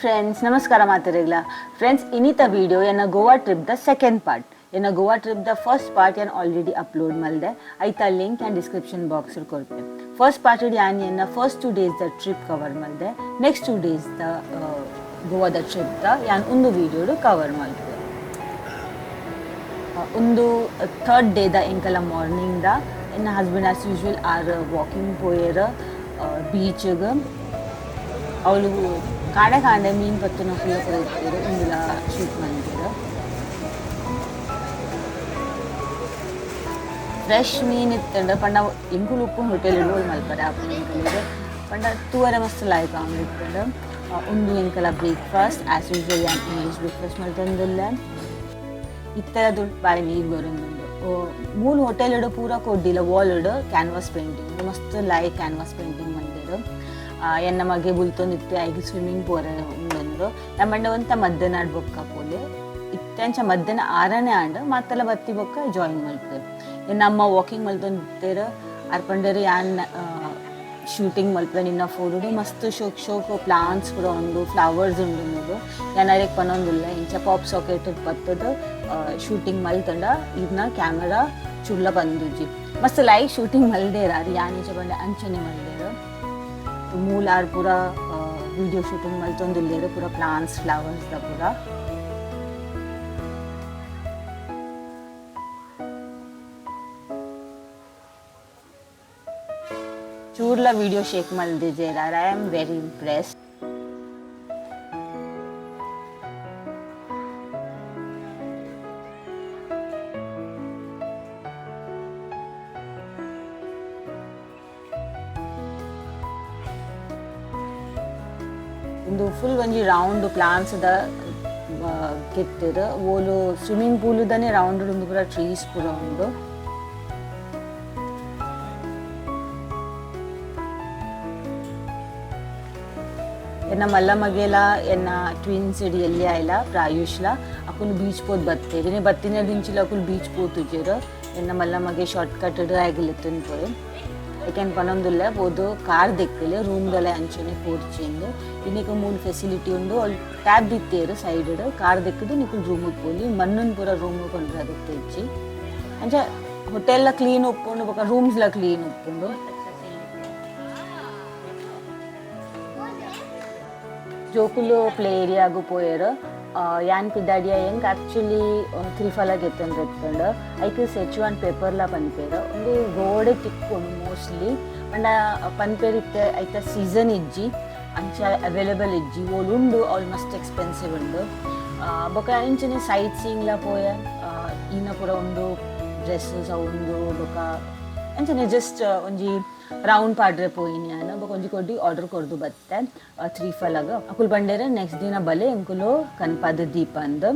Friends, ನಮಸ್ಕಾರ ಮಾತಾಡಿಲ್ಲ friends. ಇನಿತ ವಿಡಿಯೋ ಎನ್ನ Goa trip the second part. ಎನ್ನ Goa trip the first part ಯಾನ್ ಆಲ್ರೆಡಿ ಅಪ್ಲೋಡ್ ಮಲ್ದೆ. ಐತ ಲಿಂಕ್ ಆ್ಯಂಡ್ ಡಿಸ್ಕ್ರಿಪ್ಷನ್ ಬಾಕ್ಸ್ ಕೊರ್ಪೆ. ಫಸ್ಟ್ ಪಾರ್ಟ್ ಯಾನ್ ಎನ್ನ first 2 days the trip cover ಮಲ್ದೆ. ನೆಕ್ಸ್ಟ್ 2 ಡೇಸ್ the ಗೋವಾದ ಟ್ರಿಪ್ the ಯಾನ್ ಒಂದು ವಿಡಿಯೋಡು ಕವರ್ ಮಲ್ಪೆ. ಒಂದು ಥರ್ಡ್ ಡೇ the ಎಂಕಲ ಮಾರ್ನಿಂಗ್ the. ಎನ್ನ ಹಸ್ಬೆಂಡ್ ಆಸ್ ಯೂಶುವಲ್ ಆರ್ ವಾಕಿಂಗ್ ಪೋಯೆರ್ ಬೀಚ್ಗೆ. ಅವಳು ಕಾಡೆ ಕಾಂಡೆ ಮೀನ್ ಪತ್ತುನ ಫುಲ್ ಪೂರ ಇತ್ತೆರ್. ಉಂದುಲ ಶೂಟ್ ಮಲ್ತೆರ್. ಫ್ರೆಶ್ ಮೀನ್ ಇತ್ತಂಡ ಪಂಡ ಎಂಕುಲು ಉಪ್ಪುನ ಹೋಟೆಲ್ ಇಡುವಲ್ ಮಲ್ಪರೆ ಆಪುಂಡು ಎಂಕುಲೆಗ್. ಪಂಡ ತೂವರೆ ಮಸ್ತ್ ಲಾಯ್ಕ್ ಆವೊಂದು ಇತ್ತಂಡ. ಉಂದು ಎಂಕಲ ಬ್ರೇಕ್ಫಾಸ್ಟ್. ಆಸ್ ಯೂಶುವಲ್ ಯಾನ್ ಇಂಗ್ಲೀಷ್ ಬ್ರೇಕ್ಫಾಸ್ಟ್ ಮಲ್ತೊಂದುಲ್ಲೆ. ಇತ್ತೆಲ ದುಡ್ಡು ಬಾರಿ ನೀರು ಬರೊಂದುಂಡು. ಮೂಲು ಹೋಟೆಲ್ ಪೂರ ಕೊಡ್ಡಿಲ ವಾಲ್ ಕ್ಯಾನ್ವಾಸ್ ಪೇಂಟಿಂಗ್, ಮಸ್ತ್ ಲಾಯ್ಕ್ ಕ್ಯಾನ್ವಾಸ್ ಪೇಂಟಿಂಗ್ ಮಲ್ದೆರ್. ಎನ್ನ ಮಗೆ ಬುಲ್ತೊಂದಿತ್ತೆ, ಐಗೆ ಸ್ವಿಮ್ಮಿಂಗ್ ಪೋರೆ ಉಂಡೊಂದು. ನಮ್ಮಂಡ ಒಂತ ಮಧ್ಯಾಹ್ನ ಬೊಕ್ಕ ಪೋಲೆ. ಇತ್ತೆ ಅಂಚ ಮಧ್ಯಾಹ್ನ ಆರನೇ ಆಂಡ್. ಮಾತೆಲ್ಲ ಬತ್ತಿ ಬೊಕ್ಕ ಜಾಯಿನ್ ಮಲ್ಪುವೆರ್. ನಮ್ಮ ವಾಕಿಂಗ್ ಮಲ್ತೊಂದಿತ್ತೆರ್. ಆರ್ ಪಂಡೆರ್, ಯಾನ್ ಶೂಟಿಂಗ್ ಮಲ್ಪುವೆ ನಿನ್ನ ಫೋಟೋಡು. ಮಸ್ತ್ ಶೋಕ್ ಶೋಕ್ ಪ್ಲಾಂಟ್ಸ್ ಪೂರ ಉಂಡು, ಫ್ಲವರ್ಸ್ ಉಂಡು ಮೂಲು. ಯಾನ್ ಅರೆಗ್ ಪನೊಂದುಲ್ಲೆ, ಇಂಚ ಪಾಪ್ ಸಾಕೆಟ್ ಪತ್ತುದು ಶೂಟಿಂಗ್ ಮಲ್ತಂಡ ಇರ್ನ ಕ್ಯಾಮರಾ ಚುರ್ಲ ಬಂದುಜಿ. ಮಸ್ತ್ ಲೈಕ್ ಶೂಟಿಂಗ್ ಮಲ್ದೇರ್ ಆರ್. ಯಾನ್ ಇಂಚ ಪಂಡ ಅಂಚನೆ ಮಲ್ದೇರ್. ಮೂಲ ಆರ್ ಪೂರ ವಿಡಿಯೋ ಶೂಟಿಂಗ್ ಮಲ್ತೊಂದುಲ್ಲೆರ್, ಪೂರ ಪ್ಲಾಂಟ್ಸ್ ಫ್ಲವರ್ಸ್ ದ ಪೂರ. ಚೂರ್ಲ ವಿಡಿಯೋ ಶೇಕ್ ಮಲ್ದಿಜೆರ್. I am very impressed. ಉಂದು ಫುಲ್ ಒಂಜಿ ರೌಂಡ್ ಪ್ಲಾಂಟ್ಸ್ ದ ಕೆತ್ತೆರ್. ಓಲು ಸ್ವಿಮ್ಮಿಂಗ್ ಪೂಲ್ ದನೆ ರೌಂಡ್ ಉಂದು ಪೂರ ಟ್ರೀಸ್ ಪೂರ ಉಂಡು. ಎನ್ನ ಮಲ್ಲ ಮಗೆಲ, ಎನ್ನ ಟ್ವಿನ್ಸ್ ಇಡಿ ಎಲ್ಲಿ ಆಯ್ಲ ಪ್ರಾಯುಷ್ಲ ಅಕುಲು ಬೀಚ್ ಪೋದ್ ಬತ್ತೇರ್. ಇನಿ ಬತ್ತಿನ ದಿಂಚಿಲ ಅಕುಲು ಬೀಚ್ ಪೋತುಜೆರ್. ಎನ್ನ ಮಲ್ಲ ಮಗೆ ಶಾರ್ಟ್ ಕಟ್ ಆಗಿಲೆತ್ತೊಂದು ಪೋಯೆ. ಏಕೆನ್ ಪನೊಂದುಲ್ಲೆ, ಪೋದು ಕಾರ್ ದೆಕ್ಕಲೆ, ರೂಮ್ ದಲ ಅಂಚನೆ ಪೋಡ್ಚಿಂದು. ಇನಿಕ್ ಮೂಲು ಫೆಸಿಲಿಟಿ ಉಂಡು. ಅಲ್ ಟ್ಯಾಬ್ ದಿತ್ತೇರ್ ಸೈಡ್, ಕಾರ್ ದೆಕ್ಕದು ನಿಕುಲು ರೂಮ್ ಪೋಲಿ. ಮಣ್ಣನ್ ಪೂರ ರೂಮ್ ಕೊಂಡ್ರೆ ಇಜ್ಜಿ. ಅಂಚ ಹೋಟೆಲ್ ಕ್ಲೀನ್ ಉಪ್ಪುಂಡು, ಬೊಕ ರೂಮ್ಸ್ ಲ ಕ್ಲೀನ್ ಉಪ್ಪುಂಡು. ಜೋಕುಲು ಪ್ಲೇ ಏರಿಯಾಗು ಪೋಯೆರ್. ಯಾನ್ ಪಿದಾಡಿಯ. ಎಂಕ್ ಆಕ್ಚುಲಿ ತ್ರಿಫಲ ಗೆತ್ತೊಂದು. ಐಕ್ ಸೆಚುವಾನ್ ಪೆಪರ್ಲ ಪನ್ಪೆರ್. ಉಂದು ಗೋಡೆ ತಿಕ್ಕುಂಡು ಮೋಸ್ಟ್ಲಿ. ಪಂಡ ಪನ್ಪೆರ್ ಇತ್ತೆ ಐತ ಸೀಸನ್ ಇಜ್ಜಿ, ಅಂಚ ಅವೈಲೇಬಲ್ ಇಜ್ಜಿ. ಓಲು ಉಂಡು ಅವ್ಲು ಮಸ್ತ್ ಎಕ್ಸ್ಪೆನ್ಸಿವ್ ಉಂಡು. ಬೊಕ ಇಂಚನೆ ಸೈಟ್ ಸೀಯಿಂಗ್ಲ ಪೋಯೆ. ಈನ ಪೂರ ಉಂಡು ಡ್ರೆಸ್ಸಸ್ ಅವು ಉಂಡು. ಬೊಕ ಅಂಚನೆ ಜಸ್ಟ್ ಒಂಜಿ ರೌಂಡ್ ಪಾಡ್ರೆ ಪೋಯಿನಿ ಯಾನ್. ಬೊಕ ಒಂಜಿ ಕೊಡಿ ಆರ್ಡರ್ ಕೊರ್ದು ಬತ್ತೆ ತ್ರಿಫಲಗ್. ಅಕುಲು ಬಂಡೇರೆ, ನೆಕ್ಸ್ಟ್ ದಿನ ಬಲೆ, ಎಂಕುಲು ಕನ್ಪಾದ ದೀಪ ಅಂದ್.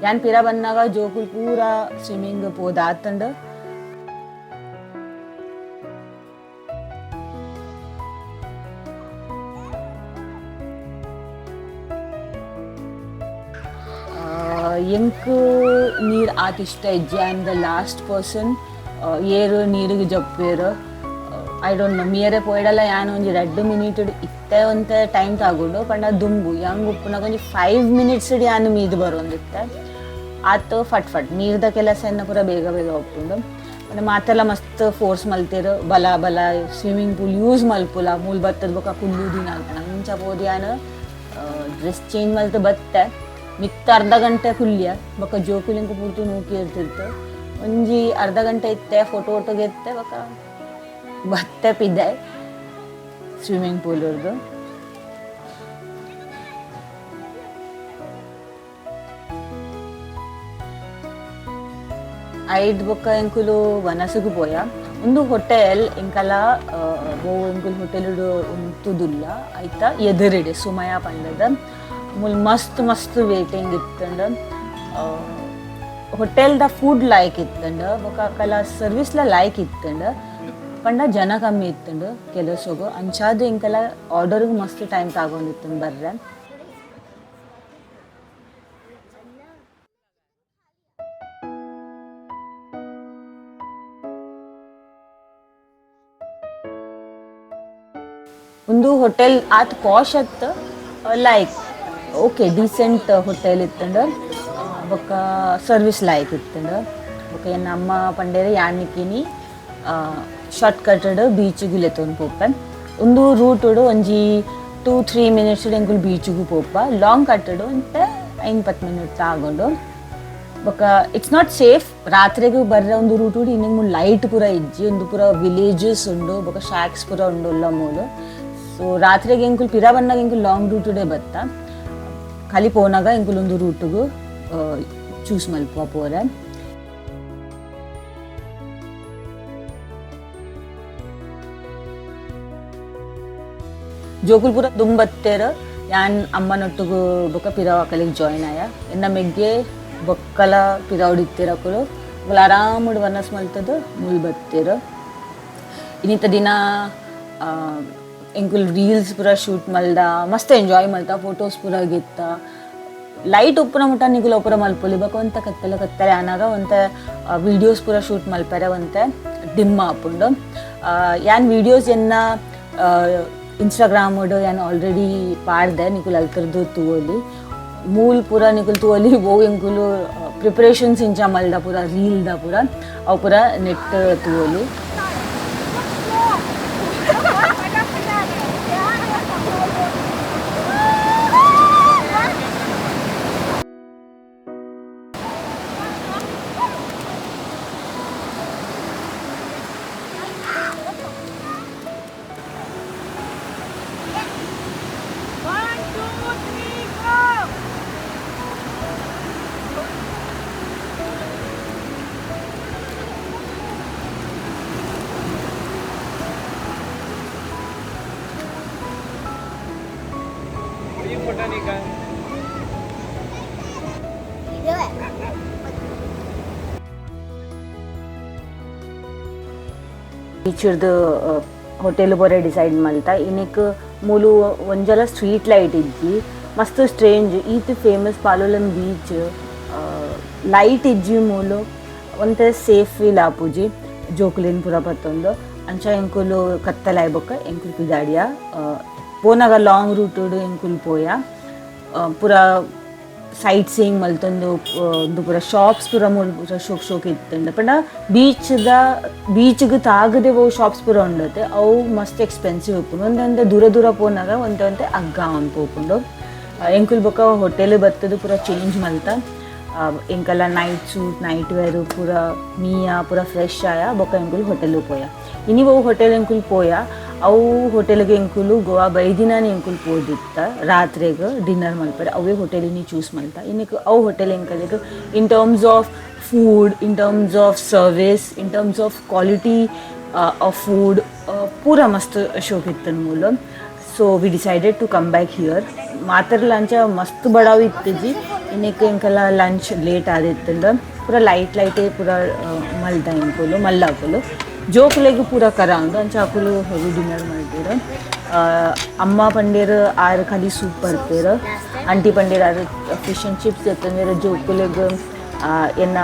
ಯಾನ್ ಪಿರ ಬನ್ನಗ ಜೋಕುಲು ಪೂರ ಸ್ವಿಮ್ಮಿಂಗ್ ಪೋದಾತಂಡ್. ಎಂಕ್ ನೀರ್ ಆತ್ ಇಷ್ಟ ಇಜ್ಜಿ. I am the last person ಏರು ನೀರಿಗೆ ಜಪ್ಪೇರು. I don't know, ಮೀಯರೆ ಪೋಯಡಲ ಯಾನ್ ಒಂಜಿ 2 ಮಿನಿಟ್ ಇತ್ತೆ ಒಂತೆ ಟೈಮ್ ತಾಗುಂಡು. ಪಂಡ ದುಂಬು ಯಂಗ್ ಉಪ್ಪುನಗ ಒಂಜಿ 5 ಮಿನಿಟ್ಸ್ ಯಾನ್ ಮೀದ್ ಬರೋಂದಿತ್ತೆ. ಆತ್ ಫಟ್ ಫಟ್ ನೀರ್ದ ಕೆಲಸ ಎನ್ನ ಪೂರ ಬೇಗ ಬೇಗ ಉಪ್ಪುಂಡು. ಪಂಡ ಮಾತೆಲ್ಲ ಮಸ್ತ್ ಫೋರ್ಸ್ ಮಲ್ತೇರು, ಬಲ ಬಲ, ಸ್ವಿಮ್ಮಿಂಗ್ ಪೂಲ್ ಯೂಸ್ ಮಲ್ಪುಲ, ಮೂಲ್ ಬತ್ತದ ಬೊಕ ಕುಲ್ಲು ದಿನ ಅಲ್ಪನ. ಅಂಚ ಪೋದು ಯಾನ್ ಡ್ರೆಸ್ ಚೇಂಜ್ ಮಲ್ತ್ ಬತ್ತೆ. ಮಿತ್ತ ಅರ್ಧ ಗಂಟೆ ಕುಲ್ಲಿಯ. ಬೊಕ ಜೋಕುಲಿಂಕ ಪೂರ್ತಿ ನೂಕಿ ಇರ್ತಿತ್ತು. ಒಂಜಿ ಅರ್ಧ ಗಂಟೆ ಇತ್ತೆ, ಫೋಟೋ ಫೋಟೋ ಗೆತ್ತೆ, ಬೊಕ ಬತ್ತೆ ಪಿದೆ ಸ್ವಿಮ್ಮಿಂಗ್ ಪೂಲ್ ಉರ್ದು. ಐಡ್ ಬೊಕ್ಕ ಎಂಕುಲು ವನಸುಗು ಪೋಯ. ಉಂದು ಹೋಟೆಲ್ ಎಂಕಲ ಬೋ ಎಂಕುಲು ಹೋಟೆಲ್ ಉಂತುದುಲ್ಲ, ಐತ ಎದುರಿಡೆ ಸುಮಯ ಪಂಡದ. ಮುಲ್ ಮಸ್ತ್ ಮಸ್ತ್ ವೇಟಿಂಗ್ ಇತ್ತಂಡ. ಹೋಟೆಲ್ the food like ಇತ್ತಂಡ, ಬೊಕ ಅಕಲ ಸರ್ವಿಸ್ ಲ ಲೈಕ್ ಇತ್ತಂಡ. ಪಂಡ ಜನ ಕಮ್ಮಿ ಇತ್ತಂಡು ಕೆಲಸಗು. ಅಂಚಾದ್ ಎಂಕಲ ಆರ್ಡರ್ಗ್ ಮಸ್ತ್ ಟೈಮ್ ತಾಗೊಂದಿತ್ತಂಡು ಬರ್ರೆ. ಉಂದು ಹೋಟೆಲ್ ಆತ್ ಪಾಶ್ ಅತ್, ಲೈಕ್ ಓಕೆ ಡೀಸೆಂಟ್ ಹೋಟೆಲ್ ಇತ್ತಂಡ. ಬೊಕ್ಕ ಸರ್ವಿಸ್ ಲಾಯ್ಕ್ ಇತ್ತಂಡ. ಬೊಕ್ಕ ಎನ್ನ ಅಮ್ಮ ಪಂಡೇರೆ ಯಾನಿಕಿನಿ ಶಾರ್ಟ್ ಕಟ್ಟಡ್ ಬೀಚಿಗೆ ಲೆತ್ತೊಂದು ಪೋಪೆ. ಉಂದು ರೂಟುಡು ಒಂಜಿ 2-3 ಮಿನಿಟ್ಸ್ ಎಂಕುಲು ಬೀಚಿಗೆ ಪೋಪ. ಲಾಂಗ್ ಕಟ್ಟಡು ಒಂತೆ 5-10 ಮಿನಿಟ್ಸ್ ಆಗೊಂಡು. ಬೊಕ್ಕ it's not safe ರಾತ್ರೆಗ್ ಬರ್ರೆ. ಒಂದು ರೂಟುಡು ಇನ್ನಿಂಗ್ ಲೈಟ್ ಪೂರ ಇಜ್ಜಿ. ಒಂದು ಪೂರ ವಿಲೇಜಸ್ ಉಂಡು, ಬೊಕ್ಕ ಶಾಕ್ಸ್ ಪೂರ ಉಂಡು ಉಲ್ಲ ಮೂಲು. ಸೊ ರಾತ್ರೆಗ್ ಎಂಕುಲು ಪಿರ ಬನ್ನಾಗ ಎಂಕುಲು ಲಾಂಗ್ ರೂಟುಡೆ ಬತ್ತ. ಖಾಲಿ ಪೋನಾಗ ಎಂಕುಲು ಒಂದು ರೂಟುಗು ಚೂಸ್ ಮಲ್ಪುವ ಪೋರೆ. ಜೋಕುಲು ಪೂರ ದುಂಬತ್ತೇರು. ಯಾನ್ ಅಮ್ಮನೊಟ್ಟುಗು ಬೊಕ್ಕ ಪಿರವಾಕಲಿಗೆ ಜಾಯಿನ್ ಆಯ. ಎನ್ನ ಮೆಗ್ಗೆ ಬೊಕ್ಕಲ ಪಿರವುಡಿತ್ತೆರ್. ಅಕುಲು ಅಕುಲು ಆರಾಮಡ್ ವನಸ್ ಮಲ್ತದು ಮುಲ್ ಬತ್ತೆರ್. ಇನ್ನಿತ ದಿನ ಎಂಕುಲು ರೀಲ್ಸ್ ಪೂರ ಶೂಟ್ ಮಲ್ದ, ಮಸ್ತ್ ಎಂಜಾಯ್ ಮಲ್ತ, ಫೋಟೋಸ್ ಪೂರ ಗೆತ್ತ. ಲೈಟ್ ಉಪ್ಪುನ ಮುಟ್ಟ ನಿಕುಲು ಪೂರ ಮಲ್ಪೊಲಿ. ಬೊಕ ಒಂತೆ ಕತ್ತಲೆ ಕತ್ತಲೆ ಆನಾಗ ಒಂತೆ ವೀಡಿಯೋಸ್ ಪೂರ ಶೂಟ್ ಮಲ್ಪರೆ ಒಂತೆ ಡಿಮ್ ಆಪುಂಡು. ಯಾನ್ ವೀಡಿಯೋಸ್ ಎನ್ನ ಇನ್ಸ್ಟಾಗ್ರಾಮ್ ಯಾನ್ ಆಲ್ರೆಡಿ ಪಾಡ್ದೆ, ನಿಕುಲು ಅಲ್ತರ್ದು ತೂವೊಲಿ. ಮೂಲ್ ಪೂರ ನಿಕುಲು ತೂವೊಲಿ. ಓ ಎಂಕುಲು ಪ್ರಿಪ್ರೇಷನ್ಸ್ ಇಂಚ ಮಲ್ದ ಪೂರ ರೀಲ್ದ ಪೂರ ಅವು ಪೂರ ನೆಟ್ ತೂವೊಲಿ. One, two, three, go! ಬೀಚಿರ್ದು hotel ಬೊರೆ decide ಮಲ್ತ. ಇನಿಕ್ ಮೂಲು ಒಂಜಲ ಸ್ಟ್ರೀಟ್ ಲೈಟ್ ಇಜ್ಜಿ. ಮಸ್ತ್ ಸ್ಟ್ರೇಂಜ್, ಈತ್ ಫೇಮಸ್ ಪಾಲೋಲಂ ಬೀಚ್ ಲೈಟ್ ಇಜ್ಜಿ ಮೂಲು. ಒಂತೆ ಸೇಫ್ ಫೀಲ್ ಆಪುಜಿ ಜೋಕುಲೆನ್ ಪೂರ ಪತ್ತೊಂದು. ಅಂಚ ಎಂಕುಲು ಕತ್ತಲಾಯ್ ಬೊಕ್ಕ ಎಂಕುಲು ಪಿದಾಡಿಯ. ಪೋನಾಗ ಲಾಂಗ್ ರೂಟುಡು ಎಂಕುಲು ಪೋಯ. ಪೂರ ಸೈಟ್ ಸೀಯಿಂಗ್ ಮಲ್ತೊಂದು, ಉಂದು ಪೂರ ಶಾಪ್ಸ್ ಪೂರ ಮೂಲು ಪೂರ ಶೋಕ್ ಶೋಕ್ ಇತ್ತುಂಡು. ಪಂಡ ಬೀಚ್ದ ಬೀಚ್ಗ್ ತಾಗದೆ ಅವು ಶಾಪ್ಸ್ ಪೂರ ಉಂಡತೆ. ಅವು ಮಸ್ತ್ ಎಕ್ಸ್ಪೆನ್ಸಿವ್ ಉಪ್ಪುಂಡು. ಒಂತೆ ಒಂತೆ ದೂರ ದೂರ ಪೋನಾಗ ಒಂತೆ ಒಂತೆ ಅಗ್ಗ ಆವೊಂದು ಪೋಪುಂಡು. ಎಂಕುಲು ಬೊಕ್ಕ ಹೋಟೆಲ್ ಬತ್ತದು ಪೂರ ಚೇಂಜ್ ಮಲ್ತ. ಎಂಕಲ್ಲ ನೈಟ್ ಸೂಟ್, ನೈಟ್ ವೇರ್ ಪೂರ ಮೀಯ, ಪೂರ ಫ್ರೆಶ್ ಆಯ. ಬೊಕ್ಕ ಎಂಕುಲು ಹೋಟೆಲ್ ಪೋಯ. ಇನಿ ಅವು ಹೋಟೆಲ್ ಎಂಕುಲು ಪೋಯ. ಅವು ಹೋಟೆಲ್ಗೆ ಎಂಕುಲು ಗೋವಾ ಬೈದಿನಾನೆ ಎಂಕುಲು ಪೋದಿತ್ತ ರಾತ್ರೆಗ್ ಡಿನ್ನರ್ ಮಲ್ಪರೆ. ಅವೇ ಹೋಟೆಲ್ ಇನಿ ಚೂಸ್ ಮಲ್ತ. ಇನಿಕ್ ಅವು hotel ಎಂಕಲೆಗ್ in terms of food, in terms of service, in terms of quality of food ಪೂರ ಮಸ್ತ್ ಶೋಕ್ ಇತ್ತು ಮೂಲು. So we decided to come back here. ಮಾತ್ರ ಲಂಚ ಮಸ್ತ್ ಬಡಾವ್ ಇತ್ತಿಜಿ. ಇನ್ನಕ್ಕೆ ಎಂಕಲ್ಲ ಲಂಚ್ ಲೇಟ್ ಆದಿತ್ತಂಡ ಪೂರ ಲೈಟ್ ಲೈಟೇ ಪೂರ ಮಲ್ದ ಎಂಕುಲು. ಮಲ್ಲಾಕುಲು ಜೋಕುಲೆಗ್ ಪೂರ ಕರ ಉಂಡು. ಅಂಚ ಅಕುಲು ಹೆವಿ ಡಿನ್ನರ್ ಮಲ್ತೆರ್. ಅಮ್ಮ ಪಂಡೇರ್ ಆರ್ ಖಾಲಿ ಸೂಪ್ ಪರ್ಪೆರ್. ಆಂಟಿ ಪಂಡೇರ್ ಆರ್ ಫಿಶ್ ಆ್ಯಂಡ್ ಚಿಪ್ಸ್ ದೆತ್ತೊಂದೆರ್. ಜೋಕುಲೆಗ್ ಎನ್ನ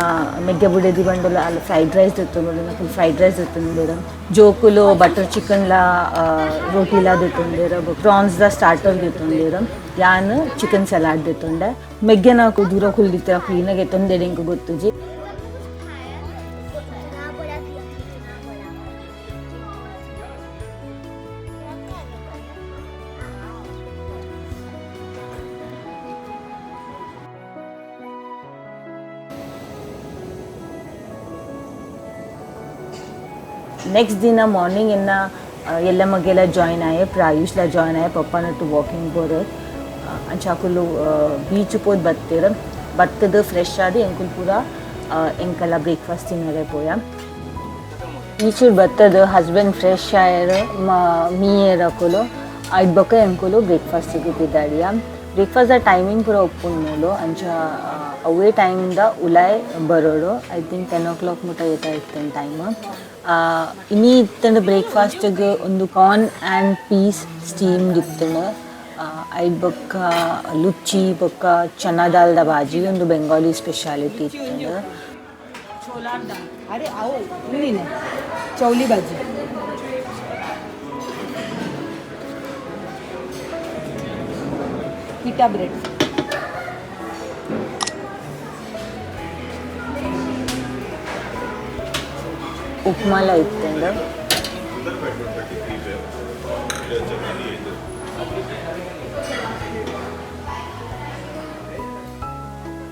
ಮೆಗ್ಗೆ ಬುಡೆದಿ ಬಂಡಲ ಅಲ್ಲಿ ಫ್ರೈಡ್ ರೈಸ್ ದೆತ್ತೊಂದು, ಅಕುಲು ಫ್ರೈಡ್ ರೈಸ್ ದೆತ್ತೊಂದೆರ್. ಜೋಕುಲು ಬಟರ್ ಚಿಕನ್ಲ ರೋಟಿಲ ದೆತ್ತೊಂದೆರ್. ಪ್ರಾನ್ಸ್ ದ ಸ್ಟಾರ್ಟರ್ ದೆತ್ತೊಂದೆರ್. ಯಾನ್ ಚಿಕನ್ ಸಲಾಡ್ ದೆತ್ತೊಂಡೆ. ಮೆಗ್ಗೆನ ದೂರ ಕುಲ್ದಿತ್ತೆರ್. ಕ್ಲೀನಾಗಿ ಎತ್ತೊಂದೆರ್, ಎಂಕ್ ಗೊತ್ತುಜಿ. इतना बड़ा किया, इतना बड़ा। ನೆಕ್ಸ್ಟ್ ದಿನ ಮಾರ್ನಿಂಗ್ ಎನ್ನ ಎಲ್ಲ ಮಗೆಲ್ಲ ಜಾಯ್ನ್ ಆಯೆ, ಪ್ರಾಯುಷ್ಲ ಜಾಯ್ನ್ ಆಯೆ. ಪಪ್ಪನೊಟ್ಟು ವಾಕಿಂಗ್ ಬೋರರ್. ಅಂಚ ಅಕುಲು ಬೀಚ್ ಪೋದು ಬತ್ತೆರ್. ಬತ್ತದ ಫ್ರೆಶ್ ಆದ್ ಎಂಕುಲು ಪೂರ ಎಂಕಲ್ಲ ಬ್ರೇಕ್ಫಾಸ್ಟ್ ತಿನ್ನರೆ ಪೋಯ. ಬೀಚ್ ಬತ್ತದ ಹಸ್ಬೆಂಡ್ ಫ್ರೆಶ್ ಆಯೆರ್, ಮೀಯೆರ್ ಅಕುಲು. ಐದ್ ಬೊಕ್ಕ ಎಂಕುಲು ಬ್ರೇಕ್ಫಾಸ್ಟಿಗೆ ಪಿದಾಡಿಯ. ಬ್ರೇಕ್ಫಾಸ್ಟ್ ದ ಟೈಮಿಂಗ್ ಪೂರ ಉಪ್ಪುಂಡು ಮೂಲು. ಅಂಚ ಅವೇ ಟೈಮ್ದ ಉಲಾಯ್ ಬರೋಡು. I think 10 O clock ಮುಟ್ಟ ಏತ ಇತ್ತಂಡ್ ಟೈಮ್. ಇನಿ ಇತ್ತಂಡ ಬ್ರೇಕ್ಫಾಸ್ಟ್ಗೆ ಒಂದು ಕಾರ್ನ್ ಆ್ಯಂಡ್ ಪೀಸ್ ಸ್ಟೀಮ್ಡ್ ಇತ್ತಂಡ. ಐದ್ ಬೊಕ್ಕ ಲುಚ್ಚಿ ಬೊಕ್ಕ ಚನಾ ದಾಲ್ದ ಬಾಜಿ, ಒಂದು ಬೆಂಗಾಲಿ ಸ್ಪೆಷಾಲಿಟಿ ಇತ್ತಂಡ. ಅರೆ ಅವು ಉಂದಿನ ಚೌಲಿ ಬಾಜಿ. Pita bread. ಉಪ್ಮಾಲ ಇತ್ತುಂಡು.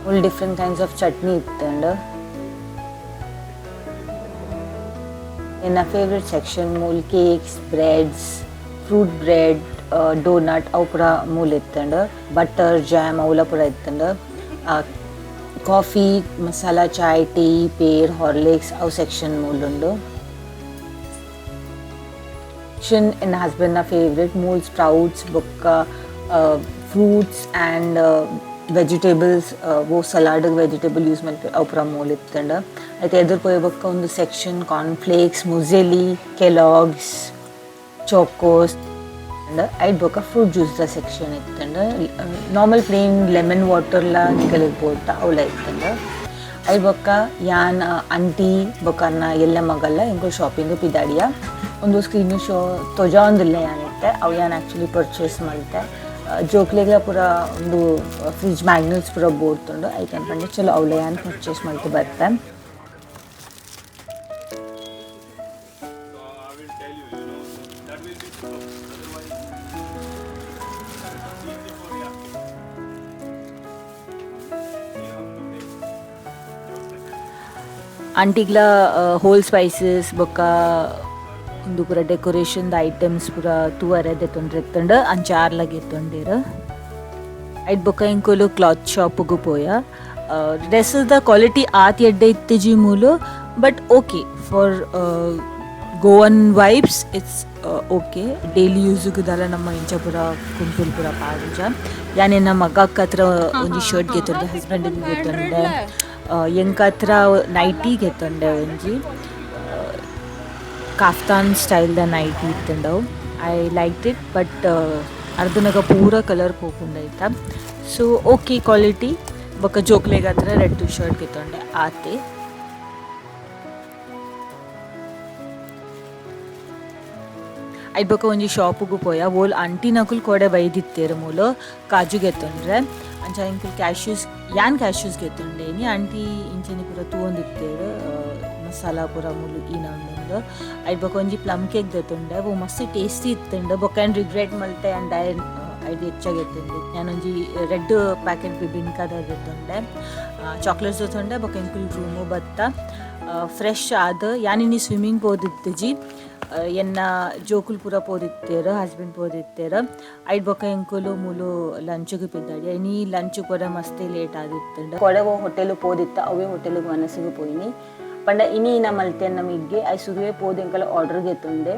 Full different kinds of chutney ಇತ್ತುಂಡು. ಎನ್ನ ಫೇವ್ರೆಟ್ ಸೆಕ್ಷನ್ ಮೂಲು cakes, breads, fruit bread, donut ಅವು ಪೂರ ಮೂಲು ಇತ್ತುಂಡು. ಬಟರ್ ಜಾಮ್ ಅವುಲ ಪೂರ ಇತ್ತುಂಡು. ಕಾಫಿ, ಮಸಾಲ ಚಾಯ್, ಟೀ, ಪೇರ್, ಹಾರ್ಲಿಕ್ಸ್ ಅವು ಸೆಕ್ಷನ್ ಮೂಲುಂಡು. ಸೆಕ್ಷನ್ ಎನ್ನ ಹಸ್ಬೆಂಡ್ನ ಫೇವ್ರೆಟ್. ಮೂಲು ಸ್ಪ್ರೌಟ್ಸ್ ಬೊಕ್ಕ ಫ್ರೂಟ್ಸ್ ಆ್ಯಂಡ್ ವೆಜಿಟೇಬಲ್ಸ್, ಓ ಸಲಾಡ್ ವೆಜಿಟೇಬಲ್ ಯೂಸ್ ಮಲ್ಪೆ ಅವು ಪೂರ ಮೂಲು ಇತ್ತುಂಡು. ಐತ ಎದುರು ಪೋಯಿ ಬೊಕ್ಕ ಒಂದು section cornflakes, muesli, Kellogg's, Chocos. ಐಟ್ ಬೊಕ್ಕ ಫ್ರೂಟ್ ಜ್ಯೂಸ್ ದ ಸೆಕ್ಷನ್ ಇತ್ತುಂಡು. ನಾರ್ಮಲ್ ಪ್ಲೇನ್ ಲೆಮನ್ ವಾಟರ್ಲ ನಿಕಲೆಗ್ ಬೋಟ ಅವುಲ ಇತ್ತುಂಡು. ಐಟ್ ಬೊಕ್ಕ ಯಾನ್, ಅಂಟಿ ಬೊಕ್ಕ ಅನ್ನ ಎಲ್ಲ ಮಗಲ್ಲ ಎಂಕುಲು ಶಾಪಿಂಗ್ ಪಿದಾಡಿಯ. ಒಂದು ಸ್ಕ್ರೀನ್ ಶೋ ತೊಜಾವೊಂದುಲ್ಲೆ ಯಾನ್ ಇತ್ತೆ. ಅವು ಯಾನ್ ಆಕ್ಚುಲಿ ಪರ್ಚೇಸ್ ಮಲ್ತೆ. ಜೋಕ್ಲೆಗ್ಲ ಪೂರ ಒಂದು ಫ್ರಿಜ್ ಮ್ಯಾಗ್ನೆಟ್ಸ್ ಪೂರ ಬೋಡ್ತುಂಡು. ಐಕ್ ಯಾನ್ ಪಂಡೆ ಚಲೋ ಅವ್ಲ ಯಾನ್ ಪರ್ಚೇಸ್ ಮಲ್ತ್ ಬರ್ಪೆ. So I will tell you, you know, that will be otherwise easy for you. You have to make yourself. ಆಂಟಿಗ್ಲ hole spices ಬೊಕ್ಕ ಉಂದು ಪೂರ ಡೆಕೋರೇಷನ್ ದ ಐಟಮ್ಸ್ ಪೂರ ತೂವರೆ ದೆತೊಂಡ್ರೆ ಅಂಚ ಆರ್ಲ ಗೆತೊಂಡೆರ್. ಐಟ್ ಬೊಕ್ಕ ಎಂಕುಲು ಕ್ಲಾತ್ ಶಾಪುಗು ಪೋಯ. ಡ್ರೆಸ್ ದ ಕ್ವಾಲಿಟಿ ಆತ್ ಎಡ್ಡೆ ಇತ್ತಿಜಿ ಮೂಲು, but okay for Goan vibes, it's okay. Daily ಯೂಸ್ಗ್ ದಾಲ ನಮ್ಮ ಇಂಚ ಪೂರ ಕುಂಟುಲು ಪೂರ ಪಾಡುಜ. ಯಾನ್ ಎನ್ನ ಮಗಕ್ ಅತ್ರ ಒಂಜಿ ಶರ್ಟ್ ಗೆತೊಂಡೆ, ಹಸ್ಬೆಂಡ್ ಗೆತೊಂಡೆ, ಎಂಕ್ ಅತ್ರ ನೈಟಿ ಗೆತೊಂಡೆ. ಒಂಜಿ ಕಾಫ್ತಾನ್ ಸ್ಟೈಲ್ ದ ನೈಟಿ ಇತ್ತುಂಡವು. I like it, but ಅರ್ಧನಗ ಪೂರ ಕಲರ್ ಪೋಪುಂಡು ಐತ. ಸೊ ಓಕೆ ಕ್ವಾಲಿಟಿ. ಬೊಕ್ಕ ಜೋಕ್ಲೆಗ್ ಹತ್ರ ರೆಡ್ ಶರ್ಟ್ ಗೆತೊಂಡೆ, ಆತೆ. ಐಟ್ ಬೊಕ್ಕ ಒಂಜಿ ಶಾಪುಗು ಪೋಯ. ಓಲ್ ಆಂಟಿನಕುಲು ಕೋಡೆ ಬೈದಿತ್ತೆರ್ ಮೂಲು ಕಾಜು ಗೆತೊಂಡ್ರೆ. ಅಂಚ ಎಂಕುಲು ಕ್ಯಾಶ್ಯೂಸ್, ಯಾನ್ ಕ್ಯಾಶ್ಯೂಸ್ ಗೆತೊಂಡೇನಿ. ಆಂಟಿ ಇಂಚನೆ ಪೂರ ತೂವೊಂದಿತ್ತೆರ್, ಮಸಾಲ ಪೂರ ಮೂಲು ಈನೊಂದುಂಡು. ಐಟ್ ಬೊಕ್ಕ ಒಂಜಿ ಪ್ಲಮ್ ಕೇಕ್ ದೆತೊಂಡೆ. ಅವು ಮಸ್ತ್ ಟೇಸ್ಟಿ ಇತ್ತುಂಡು. ಬೊಕ್ಕ ಯಾನ್ ರಿಗ್ರೆಟ್ ಮಲ್ತೆ ಅಂಡ್ ಐಡ್ ಹೆಚ್ಚ ಗೆತೊಂಡೆ. ಯಾನೊಂಜಿ ರೆಡ್ ಪ್ಯಾಕೆಟ್ ಬಿಬಿನ್ಕಾದ ದೆತೊಂಡೆ, ಚಾಕ್ಲೇಟ್ಸ್ ದೆತೊಂಡೆ. ಬೊಕ್ಕ ಎಂಕುಲು ರೂಮು ಬತ್ತ ಫ್ರೆಶ್ ಆದ್, ಯಾನ್ ಇನಿ ಸ್ವಿಮ್ಮಿಂಗ್ ಪೋದಿತ್ತಿಜಿ, ಎನ್ನ ಜೋಕುಲು ಪೂರ ಪೋದಿತ್ತೆರ್, ಹಸ್ಬೆಂಡ್ ಪೋದಿತ್ತೆರ್. ಐಟ್ ಬೊಕ್ಕ ಎಂಕುಲು ಮೂಲು ಲಂಚ್ಗ್ ಪಿದಾಡಿ. ಇನಿ ಲಂಚ್ ಪೂರ ಮಸ್ತ್ ಲೇಟ್ ಆದಿತ್ತುಂಡು. ಕೊಡೆ ಹೋಟೆಲ್ ಪೋದಿತ್ತ, ಅವೇ ಹೋಟೆಲ್ಗ್ ವನಸುಗು ಪೋಯಿನಿ. ಪಂಡ ಇನಿ ನಾ ಮಲ್ತೆ ನಮಿಗೆ I ಸುರುವೆ ಪೋದು ಎಂಕಲ ಆರ್ಡರ್ ಗೆತೊಂಡೆ.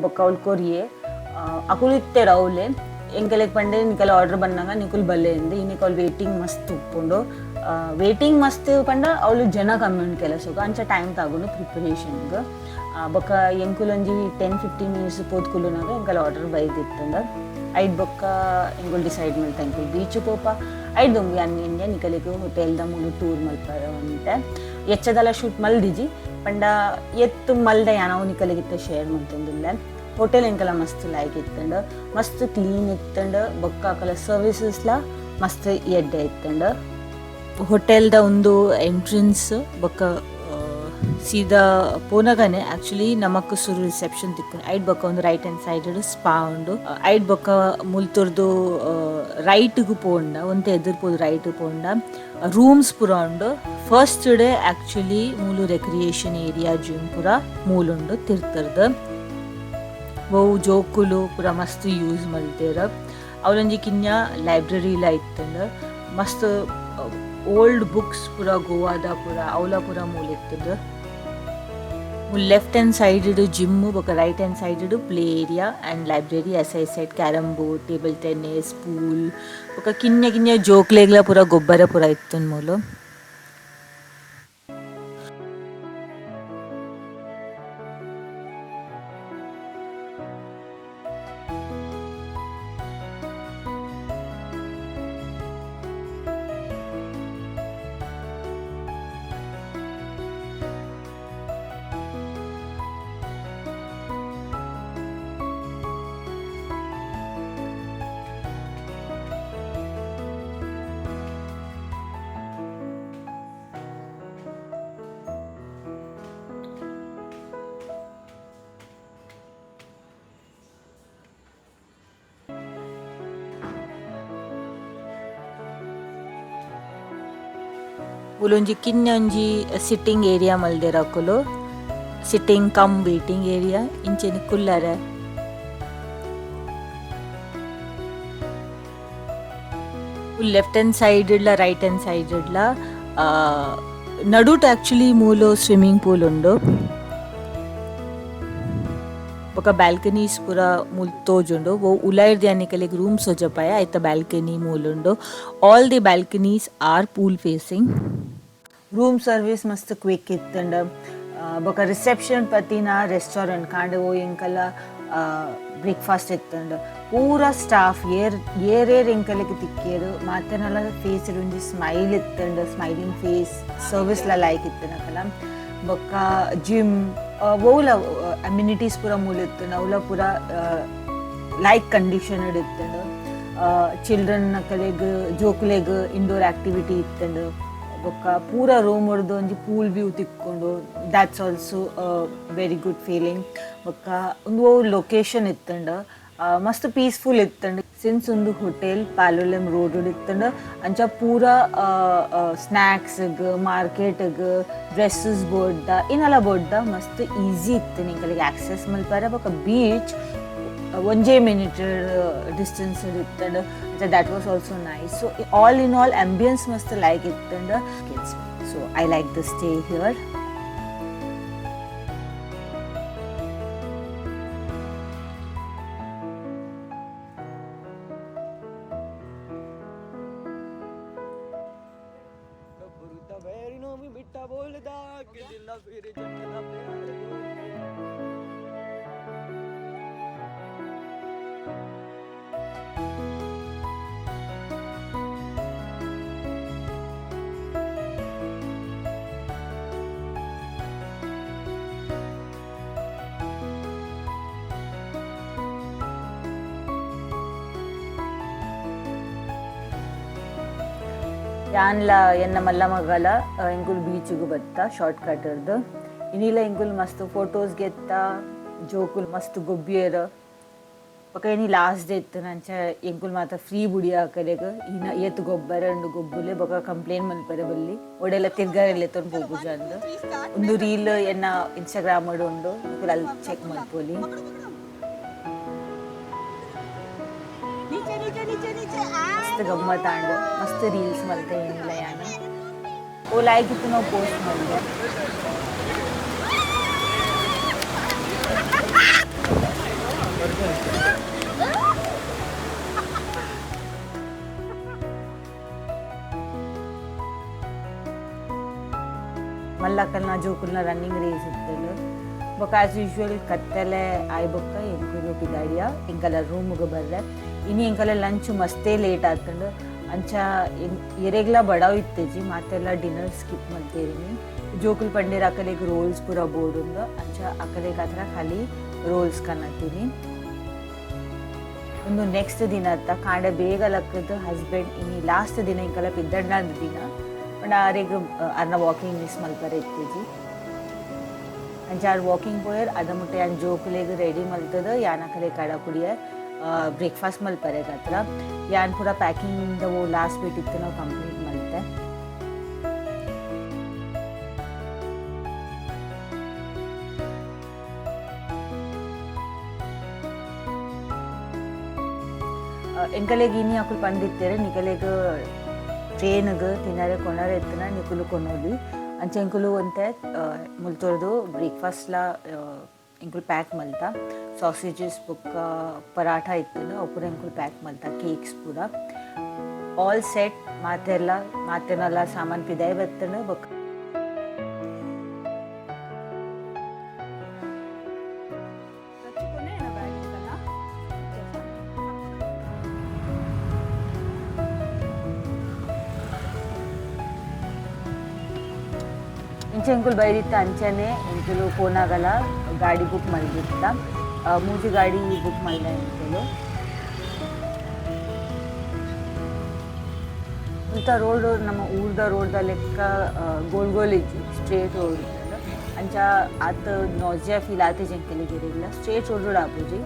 ಬೊಕ್ಕ ಅವ್ಲು ಕೊರಿಯೆ. ಅಕುಲು ಇತ್ತೆರ್ ಅವ್ಲೆ. ಎಂಕಲೆಗ್ ಪಂಡೆ ನಿಕಲ ಆರ್ಡರ್ ಬನ್ನಗ ನಿಕುಲು ಬಲ್ಲೆ ಇಂದ್. ಇನಿಕ್ ಅವ್ಲು ವೇಟಿಂಗ್ ಮಸ್ತ್ ಉಪ್ಪುಂಡು. ವೇಟಿಂಗ್ ಮಸ್ತ್ ಪಂಡ ಅವ್ಲು ಜನ ಕಮ್ಮಿ ಉಂಡು ಕೆಲಸಗ್, ಅಂಚ ಟೈಮ್ ತಾಗುಂಡು ಪ್ರಿಪರೇಷನ್ಗ್. ಬೊಕ್ಕ ಎಂಕುಲೊಂಜಿ 10-15 ಮಿನಿಟ್ಸ್ ಪೋದು ಕುಲ್ಲುನಗ ಎಂಕಲ ಆರ್ಡರ್ ಬೈದಿತ್ತುಂಡು. ಐಟ್ ಬೊಕ್ಕ ಎಂಕುಲು ಡಿಸೈಡ್ ಮಲ್ತ ಎಂಕುಲು ಬೀಚ್ ಪೋಪ. ಐಟ್ ದುಂಬು ಯಾನ್ ಎಂಜ ನಿಕಲೆಗ್ ಹೋಟೆಲ್ದ ಮೂಲು ಟೂರ್ ಮಲ್ಪರೆ ಒಂತೆ. ಎಚ್ಚದಲ ಶೂಟ್ ಮಲ್ದಿಜಿ, ಪಂಡ ಎತ್ತು ಮಲ್ದ ಯಾನ್ ಅವು ನಿಕಲೆಗ್ ಇತ್ತೆ ಶೇರ್ ಮಲ್ತೊಂದುಲ್ಲೆ. ಹೋಟೆಲ್ ಎಂಕಲ ಮಸ್ತ್ ಲೈಕ್ ಇತ್ತುಂಡು, ಮಸ್ತ್ ಕ್ಲೀನ್ ಇತ್ತುಂಡು. ಬೊಕ್ಕ ಅಕಲ ಸರ್ವಿಸಸ್ಲ ಮಸ್ತ್ ಎಡ್ಡೆ ಇತ್ತುಂಡು. ಹೋಟೆಲ್ದ ಒಂದು ಎಂಟ್ರೆನ್ಸ್ ಬೊಕ್ಕ ಸೀದಾ ಪೋನಗನೆ ಆಕ್ಚುಲಿ ನಮಕ್ ಸುರು ರಿಸೆಪ್ಷನ್ ತಿಕ್ಕುಂಡು. ಐಟ್ ಬೊಕ್ಕ ಒಂದು ರೈಟ್ ಹ್ಯಾಂಡ್ ಸೈಡ್ ಸ್ಪಾ ಉಂಡು. ಐಟ್ ಬೊಕ್ಕ ಮುಲ್ತುರ್ದು ರೈಟ್ ಗ್ ಪೋಂಡ, ಒಂತೆ ಎದುರು ಪೋದು ರೈಟ್ ಪೋಂಡ ರೂಮ್ಸ್ ಪೂರ ಉಂಡು. ಫಸ್ಟ್ ಡೇ ಆಕ್ಚುಲಿ ಮೂಲು ರೆಕ್ರಿಯೇಷನ್ ಏರಿಯಾ, ಜಿಮ್ ಪೂರ ಮೂಲುಂಡು ತಿರ್ತರ್ದು. ಬಹು ಜೋಕುಲು ಪೂರ ಮಸ್ತ್ ಯೂಸ್ ಮಲ್ತೆರ್. ಅವ್ಲೊಂಜಿ ಕಿನ್ಯ ಲೈಬ್ರರಿಲ ಇತ್ತುಂಡು. ಮಸ್ತ್ ಓಲ್ಡ್ ಬುಕ್ಸ್ ಪೂರ ಗೋವಾದ ಪೂರ ಅವ್ಲ ಪೂರ ಮೂಲು ಇತ್ತುಂಡು. ಲೆಫ್ಟ್ ಹ್ಯಾಂಡ್ ಸೈಡ್ ಜಿಮ್ ಬೊಕ right hand side play area and library. Aside side carrom board, table tennis, pool ಬೊಕ ಕಿನ್ಯ ಕಿನ್ಯ ಜೋಕ್ಲೆಗ್ಲ ಪೂರ ಗೊಬ್ಬರ ಪೂರ ಇತ್ತುಂಡು ಮೂಲು. ಮೂಲೊಂಜಿ ಕಿನ್ನೊಂಜಿ ಸಿಟ್ಟಿಂಗ್ ಏರಿಯಾ ಮಲ್ದೆರ್ ಅಕುಲು. ಸಿಟ್ಟಿಂಗ್ ಕಮ್ ವೇಟಿಂಗ್ ಏರಿಯಾ ಇಂಚೆನೆ ಕುಲ್ಲರೆ. ಲೆಫ್ಟ್ ಹ್ಯಾಂಡ್ ಸೈಡ್ ಡ್ಲ ರೈಟ್ ಹ್ಯಾಂಡ್ ಸೈಡ್ ಡ್ಲ ನಡುಟ್ ಆಕ್ಚುಲಿ ಮೂಲು ಸ್ವಿಮ್ಮಿಂಗ್ ಪೂಲ್ ಉಂಡು. ಬೊಕ ಬಾಲ್ಕನೀಸ್ ಪೂರ ಮೂಲು ತೋಜುಂಡು. ಒವು ಉಲಾಯಿರ್ದ್ ಯಾನ್ ನಿಕಲೆಗ್ ರೂಮ್ ತೋಜಪಾಯ ಐತ ಬಾಲ್ಕನಿ ಮೂಲುಂಡು. All the balconies are pool facing. Room service ಮಸ್ತ್ ಕ್ವಿಕ್ ಇತ್ತ್ಂಡ್. ಬೊಕ ರಿಸೆಪ್ಷನ್ ಪತ್ತಿನ ರೆಸ್ಟೋರೆಂಟ್ ಕಾಂಡೆ ಒವು ಎಂಕಲ ಬ್ರೇಕ್ಫಾಸ್ಟ್ ಇತ್ತ್ಂಡ್. ಪೂರ ಸ್ಟಾಫ್ ಏರ್ ಏರೇರ್ ಎಂಕಲೆಗ್ ತಿಕ್ಕಿಯೆರ್ ಮಾತೆರ್ನಲ ಫೇಸ್ ಒಂಜಿ ಸ್ಮೈಲ್ ಇತ್ತ್ಂಡ್. ಸ್ಮೈಲಿಂಗ್ ಫೇಸ್ ಸರ್ವಿಸ್ ಲ ಲಾಯ್ಕ್ ಇತ್ತ್ಂಡ್ ಅಕಲ. ಬೊಕ ಜಿಮ್ ಒವುಲ ಅಮ್ಯುನಿಟೀಸ್ ಪೂರ ಮೂಲು ಇತ್ತ್ಂಡ್. ಅವ್ಲ ಪೂರ ಲೈಕ್ ಕಂಡೀಷನ್ ಇತ್ತ್ಂಡ್. ಚಿಲ್ಡ್ರನ್ ನಕಲೆಗ್ ಜೋಕುಲೆಗ್ ಇಂಡೋರ್ ಆಕ್ಟಿವಿಟಿ ಇತ್ತ್ಂಡ್. ಬೊಕ್ಕ ಪೂರ ರೂಮ್ ಡ್ದ್ ಒಂಜಿ ಪೂಲ್ ವ್ಯೂ ತಿಕ್ಕುಂಡು. That's also very good feeling. ಬೊಕ್ಕ ಉಂದು ಒವು ಲೊಕೇಶನ್ ಇತ್ತ್ಂಡ್ ಮಸ್ತ್ ಪೀಸ್ಫುಲ್ ಇತ್ತ್ಂಡ್. ಸಿನ್ಸ್ ಉಂದು ಹೋಟೆಲ್ ಪಾಲೋಲೆಮ್ ರೋಡ್ ಇತ್ತ್ಂಡ್ ಅಂಚ ಪೂರ ಸ್ನಾಕ್ಸ್ ಗ್ ಮಾರ್ಕೆಟ್ ಗ್ ಡ್ರೆಸ್ಸಸ್ ಬೋರ್ಡ್ ಇನಲ ಬೋರ್ಡ್ ಮಸ್ತ್ ಈಸಿ ಇತ್ತ್ಂಡ್ ಎಂಕಲೆಗ್ ಆಕ್ಸೆಸ್ ಮಲ್ಪರೆ. ಬೊಕ್ಕ ಬೀಚ್ ಒಂಜೇ ಮಿನಿಟ್ ಡಿಸ್ಟೆನ್ಸ್ ಇತ್ತ್ಂಡ್. ಅಂಚ that was also nice. So all in all ambience ಮಸ್ತ್ ಲೈಕ್ ಇತ್ತ್ಂಡ್. So I like the stay here. ಯಾನ್ಲ ಎನ್ನ ಮಲ್ಲ ಮಗಲ ಎಂಕುಲು ಬೀಚಿಗು ಬತ್ತ ಶಾರ್ಟ್ ಕಟ್ ರ್ದ್. ಇನಿಲ ಎಂಕುಲು ಮಸ್ತ್ ಫೋಟೋಸ್ ಗೆತ್ತ ಜೋಕುಲು ಮಸ್ತ್ ಗೊಬ್ಬಿಯೆರ್. ಬೊಕ ಇನಿ ಲಾಸ್ಟ್ ಡೇ ಇತ್ತಿನ ಅಂಚ ಎಂಕುಲು ಮಾತ ಫ್ರೀ ಬುಡಿ ಅಕಲೆಗ್ ಇನ ಏತ್ ಗೊಬ್ಬರ ಉಂಡು ಗೊಬ್ಬುಲೆ ಬೊಕ ಕಂಪ್ಲೇಂಟ್ ಮಲ್ಪರೆ ಬಲ್ಲಿ ಒಡೆಲ ತಿರ್ಗರೆ ಲೆತ್ತೊಂದು ಪೋಪುಜ ಅಂದ್. ಉಂದು ರೀಲ್ ಎನ್ನ ಇನ್ಸ್ಟಾಗ್ರಾಮ್ ಡ್ ಉಂಡು ನಿಕುಲು ಅಲ್ ಚೆಕ್ ಮಲ್ಪೊಲಿ. ಮಸ್ತ್ ಗಮ್ಮತ್ ಆಂಡ್ ಮಸ್ತ್ ರೀಲ್ಸ್ ಮಲ್ತೆ ಇನಿಲ ಯಾನ್. ಓ ಲಾಯ್ಕ್ ಇತ್ತಿನ ಪೋಸ್ಟ್ ಮಲ್ದೆ. ಮಲ್ಲಕಲ್ನ ಜೋಕುಲ್ನ ರನ್ನಿಂಗ್ ರೇಸ್ ಇತ್ತ್ಂಡ್. ಬೊಕ ಆಸ್ ಯೂಶುವಲ್ ಕತ್ತಲೆ ಆಯಿ ಬೊಕ್ಕ ಎಂಕುಲು ಪಿದಾಡಿಯ ಎಂಕಲ ರೂಮ್ ಗ್ ಬರ್ರೆ. ಇನಿ ಎಂಕಲ ಲಂಚ್ ಮಸ್ತೇ ಲೇಟ್ ಆತ್ಂಡ್. ಅಂಚ ಎರೆಗ್ಲ ಬಡವ್ ಇತ್ತಿಜಿ ಮಾತೆರ್ಲ ಡಿನ್ನರ್ ಸ್ಕಿಪ್ ಮಲ್ತೆರ್ ಇನಿ. ಜೋಕುಲು ಪಂಡೆರ್ ಅಕಲೆಗ್ ರೋಲ್ಸ್ ಪೂರ ಬೋಡುಂದು ಅಂಚ ಅಕಲೆಗ್ ಆತ್ರ ಖಾಲಿ ರೋಲ್ಸ್ ಕನತಿನಿ. ಉಂದು ನೆಕ್ಸ್ಟ್ ದಿನತ್ತ ಕಾಂಡೆ ಬೇಗ ಲಕ್ಕದ್ ಹಸ್ಬೆಂಡ್ ಇನಿ ಲಾಸ್ಟ್ ದಿನ ಎಂಕಲ ಪಿದಡ್ನ ದಿನ ಪಂಡ ಆರೆಗ್ ಅರ್ನ ವಾಕಿಂಗ್ ಮಿಸ್ ಮಲ್ಪರೆ ಇತ್ತಿಜಿ. ಅಂಚ ಆರ್ ವಾಕಿಂಗ್ ಪೋಯೆರ್ ಅದ ಮುಟ್ಟ ಯಾನ್ ಜೋಕುಲೆಗ್ ರೆಡಿ ಮಲ್ತದ್ ಯಾನ್ ಅಕಲೆಗ್ ಕಡಪುಡಿಯೆ ಬ್ರೇಕ್ಫಾಸ್ಟ್ ಮಲ್ಪರೆ ಗಾತ್ರ ಯಾನ್ ಪೂರ ಪ್ಯಾಕಿಂಗ್ ದ ಲಾಸ್ಟ್ ಬಿಟ್ ಇತ್ತಿನ ಕಂಪ್ಲೀಟ್ ಮಲ್ತೆ. ಎಂಕಲೆಗ್ ಇನಿ ಅಕುಲು ಪಂದಿತ್ತೆರ್ ನಿಕಲೆಗ್ ಟ್ರೈನ್ ಗ್ ತಿನರೆ ಕೊನರೆ ಇತ್ತಿನ ನಿಕುಲು ಕೊನೊಲಿ. ಅಂಚ ಎಂಕುಲು ಒಂತೆ ಮುಲ್ತೊರ್ದು ಬ್ರೇಕ್ಫಾಸ್ಟ್ ಲ ಎಂಕುಲು ಪ್ಯಾಕ್ ಮಲ್ತ. ಸಾಸೇಜಸ್ ಬೊಕ್ಕ ಪರಾಠ ಇತ್ತ್ಂಡ್ ಅವು ಪೂರ ಎಂಕುಲು ಪ್ಯಾಕ್ ಮಲ್ತ ಕೇಕ್ಸ್ ಪೂರ. ಆಲ್ ಸೆಟ್ ಮಾತೆರ್ಲ ಮಾತೆರ್ನಲ ಸಾಮಾನ್ ಪಿದಾಯಿ ಬತ್ತ್ಂಡ್ ಬೊಕ್ಕ ಇಂಚ ಎಂಕುಲು ಬೈದಿತ್ತ ಅಂಚನೆ ಎಂಕುಲು ಪೋನಾಗಲ ಗಾಡಿ ಬುಕ್ ಮಲ್ದಿತ್ತ. ಮೂಜಿ ಗಾಡಿ ಬುಕ್ ಮಲ್ದ ಎಂಕುಲು. ಇಂತ ರೋಡ್ ನಮ್ಮ ಊರ್ದ ರೋಡ್ದ ಲೆಕ್ಕ ಗೋಲ್ ಗೋಲ್ ಇಜ್ಜಿ ಸ್ಟ್ರೇಟ್ ರೋಡ್ ಇತ್ತಂಡ. ಅಂಚ ಆತ್ ನಾಸಿಯಾ ಫೀಲ್ ಆತಿಜಿ ಎಂಕಲೆಗ್ ಎರೆಗ್ಲ ಸ್ಟ್ರೇಟ್ ರೋಡ್ ಆಪುಜಿ.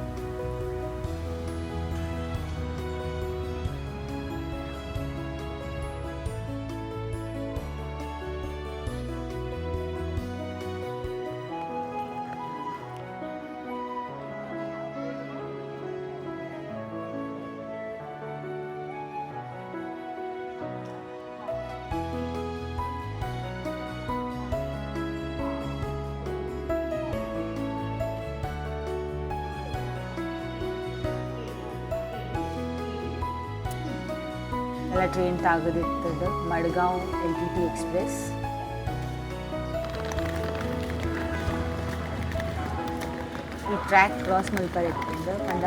ಎಂಕಲ ಟ್ರೈನ್ ತಾಗದಿತ್ತುಂಡು Madgaon L T T express. ಈ ಟ್ರ್ಯಾಕ್ ಕ್ರಾಸ್ ಮಲ್ಪರೆ ಇತ್ತುಂಡು ಪಂಡ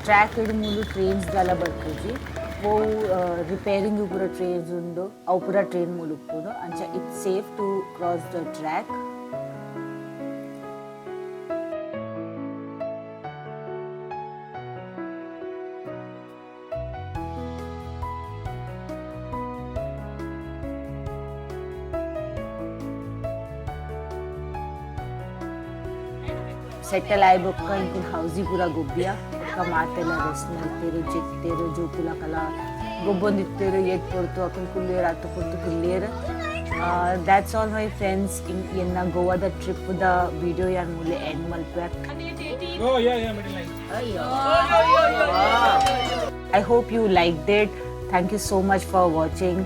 ಟ್ರ್ಯಾಕ್ ಡ್ ಮೂಲು ಟ್ರೈನ್ಸ್ ದಾಲ ಬರ್ಪುಜಿ. ಒವು ರಿಪೇರಿಂಗ್ ಪೂರ ಟ್ರೈನ್ಸ್ ಉಂಡು, ಅವು ಪೂರ ಟ್ರೈನ್ ಮೂಲು ಉಪ್ಪುಂಡು. ಅಂಚ it's safe to cross the track. Settle ಆಯಿ ಬೊಕ್ಕ ಎಂಕುಲು ಹೌಸಿ ಪೂರ ಗೊಬ್ಬಿಯ. ಬೊಕ್ಕ ಮಾತೆಲ್ಲ ರೆಸ್ಟ್ ಮಲ್ತೆರ್, ಜೆತ್ತೆರ್, ಜೋಕುಲಕಲ ಗೊಬ್ಬೊಂದಿತ್ತೆರ್. ಏತ್ ಪೊರ್ತು ಅಕುಲು ಕುಲ್ಲೆರ್ ಅತ್ ಪೊರ್ತು ಕುಲ್ಲೆರ್. That's all my friends. ಎನ್ನ ಗೋವಾದ ಟ್ರಿಪ್ ದ ವಿಡಿಯೋ ಯಾನ್ ಮೂಲೆ ಎಂಡ್ ಮಲ್ಪುವೆ. Oh, yeah, middle line. I hope you liked it. Thank you so much for watching.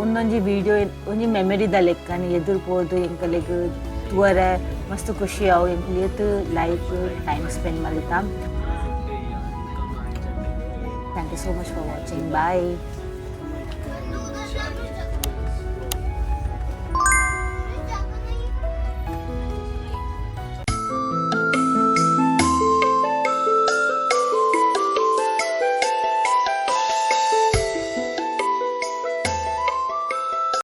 ಉಂದೊಂಜಿ ವಿಡಿಯೋ ಒಂಜಿ ಮೆಮೊರಿದ ಲೆಕ್ಕನೆ ಎದುರು ಪೋದು ಎಂಕಲೆಗ್ ತೂವರೆ ಮಸ್ತ್ ಖುಷಿ ಆವು. ಎಂಕುಲು ಏತ್ ಲೈಫ್ ಟೈಮ್ ಸ್ಪೆಂಡ್ ಮಲ್ತ. Thank you so much for watching. Bye.